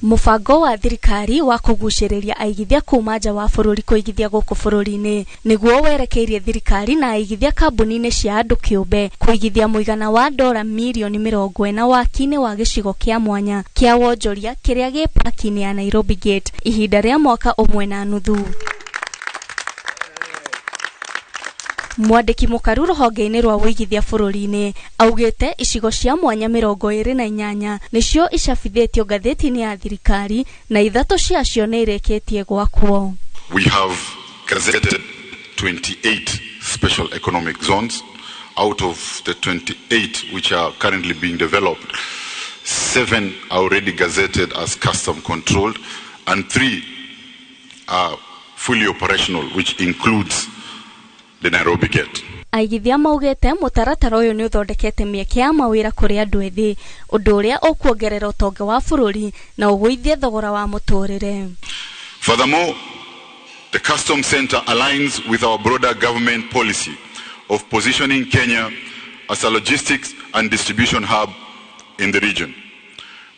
Mũbango wa thirikari wa kũgucĩrĩria aigithia kuma nja wa bũrũri kũigithia gũkũ bũrũri-inĩ nĩguo werekeirie thirikari na aigithia kambuni-inĩ cia andũ kĩũmbe kũigithia mũigana wa dora mirioni 40 waki-inĩ wa gĩcigo kĩa mwanya kĩa wonjoria kĩrĩa gĩ paki-inĩ ya Nairobi Gate ihinda rĩa mwaka 1.5. Mwandĩki mũkaru rũhonge-inĩ rwa ũigithia bũrũri-inĩ augĩte icigo cia mwanya 28 nĩcio icabithĩtio ngathĩti-inĩ ya thirikari na 3 ciacio nĩ irĩkĩtie gwakwo. We have gazetted 28 special economic zones. Out of the 28 which are currently being developed, 7 are already gazetted as custom controlled and 3 are fully operational, which includes the Nairobi Gate. Aigithia maugĩte mũtaratara ũyũ nĩ ũthondekete mĩeke ya mawĩra kũrĩ andũ ethĩ, ũndũ ũrĩa ũkuongerera ũtonga wa bũrũri na ũgũithie thogora wa mũtũrĩre. Furthermore, the custom center aligns with our broader government policy of positioning Kenya as a logistics and distribution hub in the region.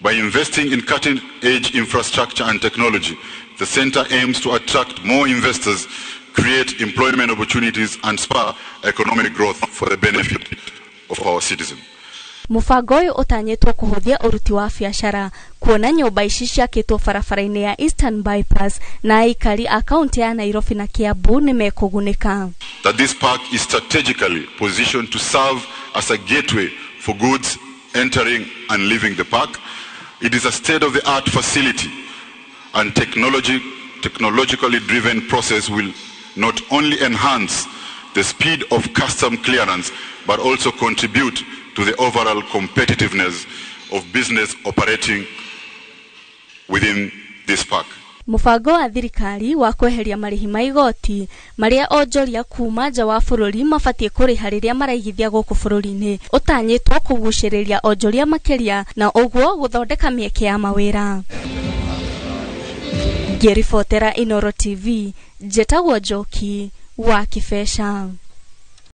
By investing in cutting-edge infrastructure and technology, the center aims to attract more investors, create employment opportunities and spur economic growth for the benefit of our citizens. Mũbango ũyũ ũtanyĩtwo kũhũthia ũruti wa biacara kuona nyũmba ici ciakĩtwo barabara-inĩ ya Eastern Bypass na aikari a kaunti ya Nairobi na Kiambu nĩ mekũgunĩka. That this park is strategically positioned to serve as a gateway for goods entering and leaving the park. It is a state-of-the-art facility and technologically driven process will not only enhance the speed of custom clearance but also contribute to the overall competitiveness of business operating within this park. Mũbango wa thirikari wa kweheria marĩhi ma igoti marĩa onjoria kuma nja wa bũrũri mabatiĩ kũrĩha rĩrĩa maraigithia gũkũ bũrũri-inĩ ũtanyĩtwo kũgucĩrĩria onjoria makĩria na ũguo gũthondeka mĩeke ya mawĩra. Ngĩribotera Inooro TV, njĩtagwo Njoki wa Kĩbeca.